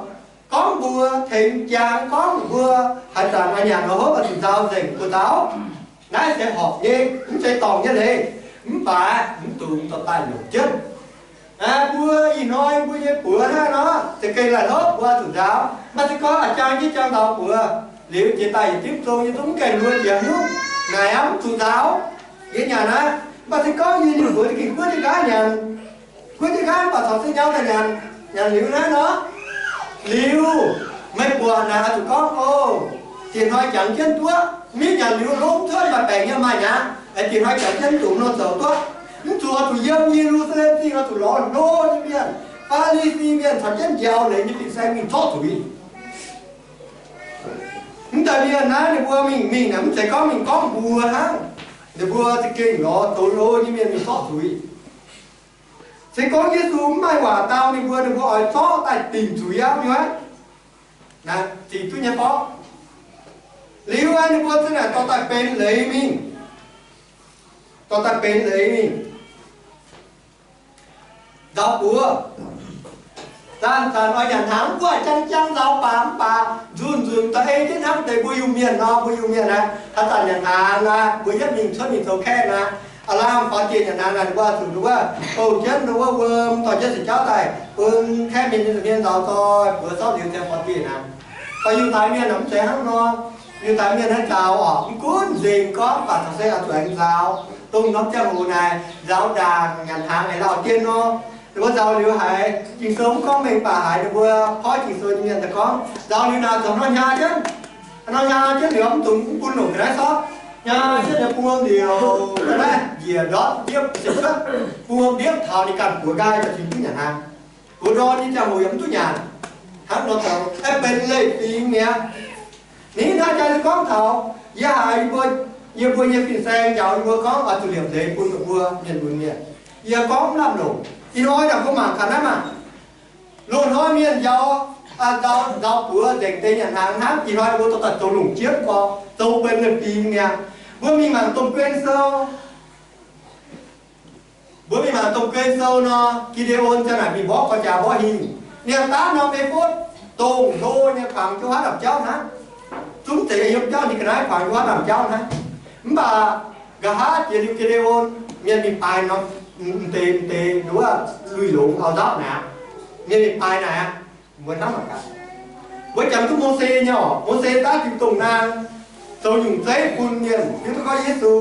gorngv mbuo tengx jangx gorngv mbuo haaix zanc oix nyanc oix hopv oix zuqc nzaaux nzengc buoz-zaux. Naaiv se horpc nyei, mv zeiz dorngc nyei leiz. Mv baac mv dungx dorh daaih longc jienv. Mbuo ih hnoi mbuo nyei buoz hnangv nor, za'gengh laih hlopv mbuo zuqc nzaaux. Mv baac se gorngv a'jang jienv jangx nzaaux buoz liuz, jiex daaih yietc dimv zong nyei zungv mv gaengh luo jiex hnyouv naaic aqv, mv zuqc nzaaux. Yie nyanc aqv. Mv baac se gorngv yie nyei buoz za'gengh guov jienv nqaaiv nyanc, guov jienv nqaaiv mv baac caux se nyau daaih nyanc, nyanc liuz naaiv nor, liuz meih buatc naaic oix zuqc gorngv, O, diex hnoi jangx jienv duqv, mv nyanc liuz longx cuotv maaih baengc nyei maaih aqv. Diex hnoi jangx jienv zuqc nor zoux duqv. Mv zuqc oix zuqc yiem Ye^lu^saa^lem Zingh oix zuqc lorz hlo nyei mienh, Faa^li^si Mienh caux jienv njaaux leiz nyei fin-saeng mingh zorqv zuiz. Mv deix mienh naaiv ninh mbuo mingh mingh naaic mv zeiz gorngv mingh gorngv mbuox hnangv. Ninh mbuo za'gengh lorz zoux hlo nyei mienh mingh zorqv zuiz. Se gorngv Yesu mv maaih waac dau ninh mbuo, ninh mbuo oix zorqv daaih dingc zuiz aqv nyei. Naaiv zic duqv nyei borqv. Liuz aeqv, ninh mbuo za'naaic dorh daaih benx leiz mingh, dorh daaih benx leiz mingh nzaaux buoz. Zanc-zanc oix nyanc hnaangx, mv buatc jang-jang nzaaux baac mv baac nzunc-nzunc da'ei jienv hnangv deix mbuo Iu-Mienh nor, mbuo Iu-Mienh aqv, haaix zanc nyanc hnaangx aqv, mbuo yietv mingh cuotv mingh zoux kaeqv aqv, aav lamh faaux dieh nyanc hnaangx naaic, ninh mbuo zuqc ninh wuov bouh jienv ninh wuov wuom dorh jienv seix jauv daaih bun kaeqv mienh nyei nza'hmien nzaaux zoih buoz zorqv liuz ziangx faaux dieh hnangv. Mv baac Yiutai mienh mv zeiz hnangv nor. Yiutai mienh naaiv nzaaux oc, mv gunv nzengc gorngv baac caux se oix zuqc aengx nzaaux. Dongh norm ziangh hoc naaic nzaaux ndaangc nyanc hnaangx haiz lauh dien nor. Ninh mbuo nzaaux liuz haiz Ging-Sou mv gorngv mengh baac haiz ninh mbuo porv Ging-Sou nyei mienh daaih gorngv, nzaaux liuz naaic zoux nor hnyaa jienv, nor hnyaa jienv liuz mv dungx mv bun longc ga'naaiv sortv, hnyaa jienv nyei bun wuom liouc ga'naaiv njiec ndortv ndiepv se cuotv, bun wuom ndiepv taux ninh ganh buoz nqaai daaih cingx duqv nyanc hnaangx. Buoz ndorm nyei ziangh hoc yaac mv duqv nyanc. Hnangv nor zoux aeqv, benx leiz fingx mi'aqv. Ninh naaiv jaax se gorngv taux yie haiz yie mbuo, yie mbuo nyei fin-saeng njaaux yie mbuo gorngv oix zuqc liepc leiz bun meih mbuo mienh lunx mienh. Yie gorngv mv lamh longc. Ih hnoi naaic mbuo mangc gaax naaiv maah! Loz-hnoi mienh njaaux, nzaaux, nzaaux buoz nzengc deix nyanc hnaangx hnangv. Ih hnoi mbuo dorh daaih zoux longc jienv gorx, zoux benx leiz fingx mi'aqv. Mbuo mingh mangc domh Guen Sou. Mbuo mingh mangc domh Guen Sou nor, Gi^nde^on ziang naaic mingh mborqv gorx-jaax mborqv hingh. Ninh daav norm e^fotv, dongh hlo nyei, kuangx jienv wuov ndaamv-jauv hnangv. Zungv zeiz yiem jauv ninh ga'naaiv kuangx jienv wuov ndaamv-jauv hnangv. Mv baac nqa'haav jiex liuz Gi^nde^on, mienh mingh baaix norm, m'deix m'deix nduov lui-longx auv-nzauv naaic aqv. Mienh mingh baaix naaic aqv. Mbuo hnamv mangc gaax, mbuo jangx duqv Mose nyei oc. Mose daav diuh dongh naang, zoux nyungc zeiv bun mienh hiuv duqv gorngv Yesu.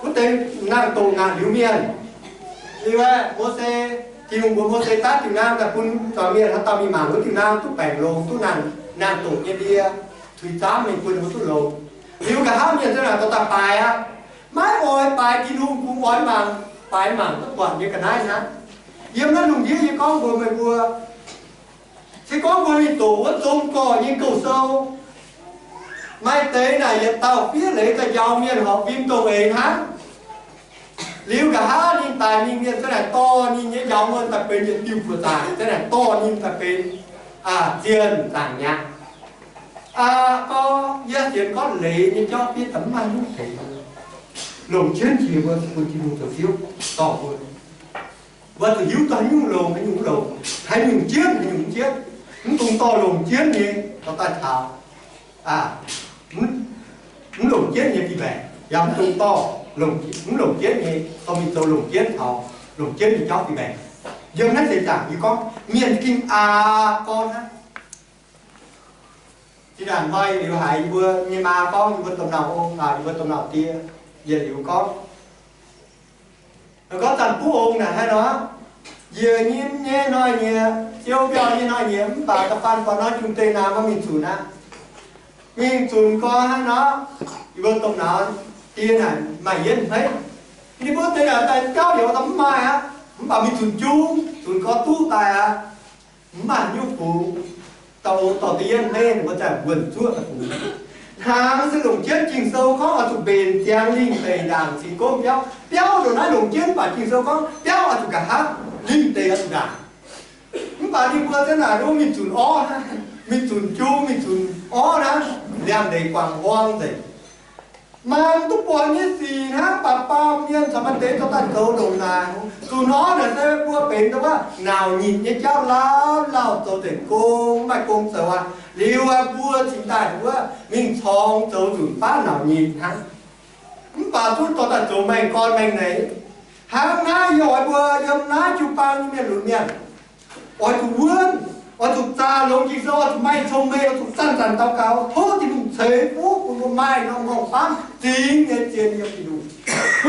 Wuov deix naang-doqc naanc liuz mienh. Liuz aeqv, Mose, Tin-Hungh mbuox Mose daav diuh naang daaih bun zuangx mienh, haaix dauh mingh mangc wuov diuh naang duqv baengc longx, duqv naang, naang-doqc nyei ndie, tuix zaamv mingh bun ninh mbuo duqv longx. Liuz nqa'haav mienh ziang naaic dorh daaih baaix aqv. Maiv oix baaix Tin-Hungh, kungx oix mangc, baaix mangc duqv buatc nyei ga'naaiv hnangv. Yiem naaiv lungh ndiev yie gorngv mbuox meih mbuo, se gorngv mbuo mingh doqc wuov zong gorx nyei gouv-sou, maaih deix naaic yietc dauh fiev leiz daaih njaaux mienh horpc fim dongh eix hnangv. Liuz nqa'haav ninh daic mingh, mienh ziang naaic dorh ninh nyei njaaux wuonh daaih benx yietc diuh buoqc zaangc, ziang naaic dorh ninh daaih benx zienh zaangc mi'aqv. Aa, gorngv yie sienx gorngv leiz nyei jauv fiev daaih mv maaih nyungc deix. Longc jienv jiex mbuo bun Tin-Hungh zoux ziouv dorh mbuo. Mbuo zuqc hiuv duqv haaix nyungc longc, haaix nyungc mv longc, haaix nyungc jienv, haaix nyungc mv jienv. Mv dungx dorh longc jienv nyei dorh daaih taux, mv longc jienv nyei fih mbaengc. Yaac mv dungx dorh longc, mv longc jienv nyei dorh mingh zoux longc jienv taux longc jienv nyei jauv fih mbaengc. Yiem naaiv seix zaangc yie gorngv mienh za'gengh aa gorn hnangv. Zinh ndaangc hnoi liuz haiz yie mbuo nyei maa gorngv yie mbuo domh nauz ong, yie mbuo domh nauz die, yietc liuz gorngv, gorngv zanc buv ong naaic hnangv nor, njiec nyim nyei hnoi-nyieqc, siou mbiauh nyei hnoi-nyieqc, mv baac da'faanh buatc nor jung deic naaic maiv mingh zunc aqv. Mingh zunc gorx hnangv nor, yie mbuo domh nauz die naaic maaih yienv hmeiv. Ninh mbuo deix naaic daaih jauv yaac mv maaih aqv, mv baac mingh zunc jung, zunc gorx duqv daaih aqv. Mv maaih nyungc bungx, dorh, dorh deix yienv hmeiv ninh mbuo daaih wuonh zuoqv daaih bungx. Hnaangx se longc jienv Ging-Sou gorngv oix zuqc mbenc ziangx lingh deic ndaangc cingx gomv biauv. Biauv ndongc naaiv longc jienv, mv baac Ging-Sou gorngv biauv oix zuqc nqa'haav, lingh deic oix zuqc ndaangc. Mv baac ninh mbuo za'naaic mingh zunc orv hnangv, mingh zunc jung, mingh zunc orv hnangv, liangx-ndeic guangc huaang nzengc. Mangc duqv buatc nyei sic hnangv, baac baamh mienh caux maaih deix dorh daaih zoux ndongc naaic. Zuqc nor naaic se mbuo benx wuov nauc nyitc nyei jauv, lauh lauh zoux nzengc, gong mv maaih gong zoux aqv. Liuz aeqv, mbuo cingx daaih wuov mingh corng zoux nzunc baav nauc nyitc hnangv. Mv baac zungv dorh daaih zoux maengh gorn maengh neix. Hnangv naaiv yie oix mbuo yiem naaiv jiu-baang nyei mienh lunx mienh, oix zuqc wuonv, oix zuqc zaah longx Ging-Sou, oix zuqc maaih cong-mengh, oix zuqc zanc-zanc daux gaux, tov Tin-Hungh ceix fuqv bun mbuo maaih norm m'nqorngv famv zingx nyei zien yiem Tin-Hungh.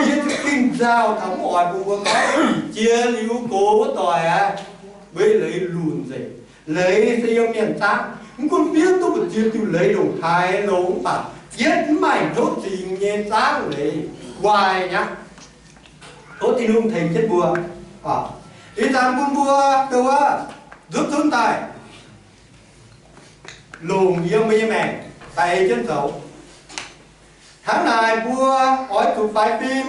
Yie za'gengh nzauh taux mv oix bun mbuo gorngv jiex liuz gox wuov doic aqv, weic leiz lunc nzengc. Leiz se yiem mienh zaangv. Mv gunv fiev duqv mbu'ziex diuh leiz ndongc haaix longx, mv baac yietv mv maaih hnyouv zingx nyei zaangv leiz, waaic nyaqv. Tov Tin-Hungh tengx jienv mbuo. Ih zanc bun mbuo nduov nzutv zunv daaih, longc yiem mbuo nyei maengc daic jienv zoux. Hnangv naaic mbuo oix zuqc faix fim,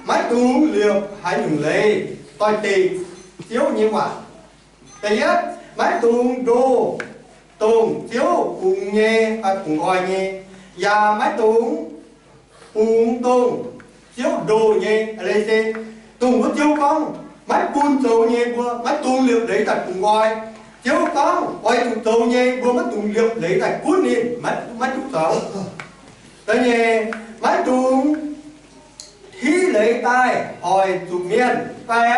maiv dungx liepc haaix nyungc leiz doix-dekc Ziouv nyei waac. Da'yietv, maiv dungx ndoh dongh Ziouv bungx nyei, bungx nqoi nyei, yaac maiv dungx bungx dongh Ziouv ndoh nyei. Leiz se dongh wuov Ziouv gorngv maiv bun zoux nyei, mbuo maiv dungx liepc leiz daaih bungx nqoi. Ziouv gorngv oix zuqc zoux nyei, mbuo maiv dungx liepc leiz daaih gunv ninh, maiv duqv zoux. Da'nyeic, maiv dungx tiuv leiz daaih hoic zuqc mienh fai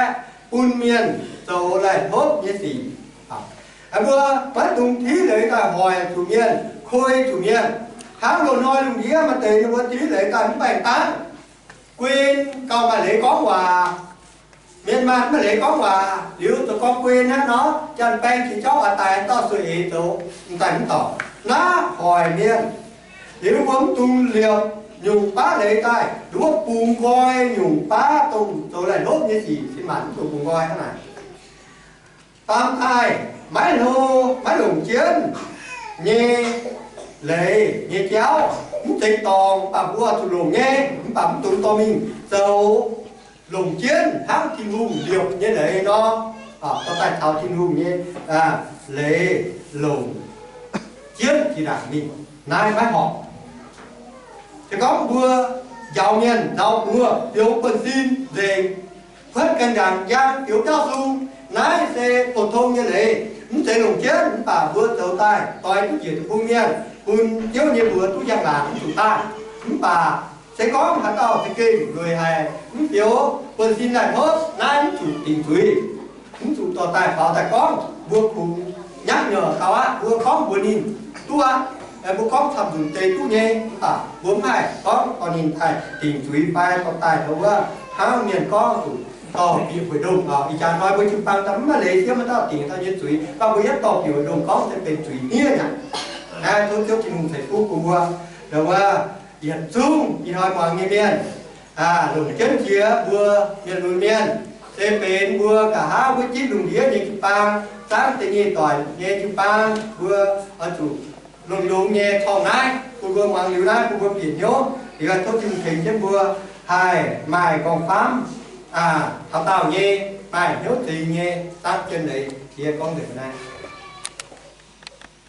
bun mienh zoux laih hlopv nyei sic. Mbuo maiv dungx tiuv leiz daaih hoic zuqc mienh, koi zuqc mienh. Hnangv loz-hnoi lungh ndiev maaih deix ninh mbuo tiuv leiz daaih mv baengh dangv, guin gauh maaih leiz gorngv waac. Mienh maanh mv maaih leiz gorngv waac liuz, zoux gorngv guin hnangv nor, janx-baeng qiex jauv oix daaih dauh sueih eix zoux, m'daaih mv dorngc. Naaiv hoic mienh. Liuz mbuo mv dungx liepc nyungc baav leiz daaih, nduov bungx nqoi nyungc baav dongh zoux laih hlopv nyei sic, sin maanc mv dungx bungx nqoi hnangv naaic. Baamh daaih maiv hlo, maiv longc jienv nyei leiz nyei jauv, mv zeiz dorngc, mv baac mbuo zuqc longc nyei, mv baac mv dungx dorh mingh zoux longc jienv hnangv Tin-Hungh liepc nyei leiz nor. Dorh daaih taux Tin-Hungh nyei leiz longc jienv jiex ndaangc mingh, naaiv maiv horpc. Se gorngv mbuo njaaux mienh, njaaux mbuo, bioux buonv-sin nzengc, kuotv ganh ndaangc njang, bioux biauv sung, naaiv se pou-tong nyei leiz, mv zeiz longc jienv, mv baac mbuo zoux daaih doix duqv njiec deic-bung mienh, bun Ziouv nyei mbuox duqv njang-laangc mv zuqc daaih. Mv baac se gorngv haaix dauh za'gengh lueic haic, mv bioux buonv-sin laih hnopv, naaiv mv zuqc dingc zuiz. Mv zuqc dorh daaih faaux daaih gorngv. Mbuo kungx nyaqv nyouc gaux aqv. Mbuo gorngv mbuox ninh duqv aqv. Mbuo gorngv camv-nzunc deix duqv nyei, mv baac mbuo mv haih gorngv dorh ninh daaih dingc zuiz fai dorh daaih taux wuov hnangv mienh gorngv zuqc dorh bieqc hueix ndongh. Ih jaax hnoi mbuo jiu-baang daaih mv maaih leiz siev maaih dauh dingc taux nyei zuiz, mv baac mbuo yietv dorh bieqc hueix ndongh gorngv se benx zuiz hniev nyei aqv. Naaiv tov Ziouv Tin-Hungh ceix fuqv bun mbuo, ndongc wuov yietc zungv ih hnoi muangx nyei mienh, longc jienv jiex mbuo mienh lunx mienh, se benx mbuo nqa'haav wuov jitv lungh ndiev nyei jiu-baang, zaangv da'nyeic doic nyei jiu-baang, mbuo oix zuqc longx-longx nyei corng naaiv bun mbuo muangx liuz naaiv bun mbuo bieqc hnyouv. Liuz tov Tin-Hungh tengx jienv mbuo haih maaih nqorngv-famv taux daauh nyei, maaih hnyouv zingx nyei, zaangv jienv leiz jiex gorngv nzengc naaiv.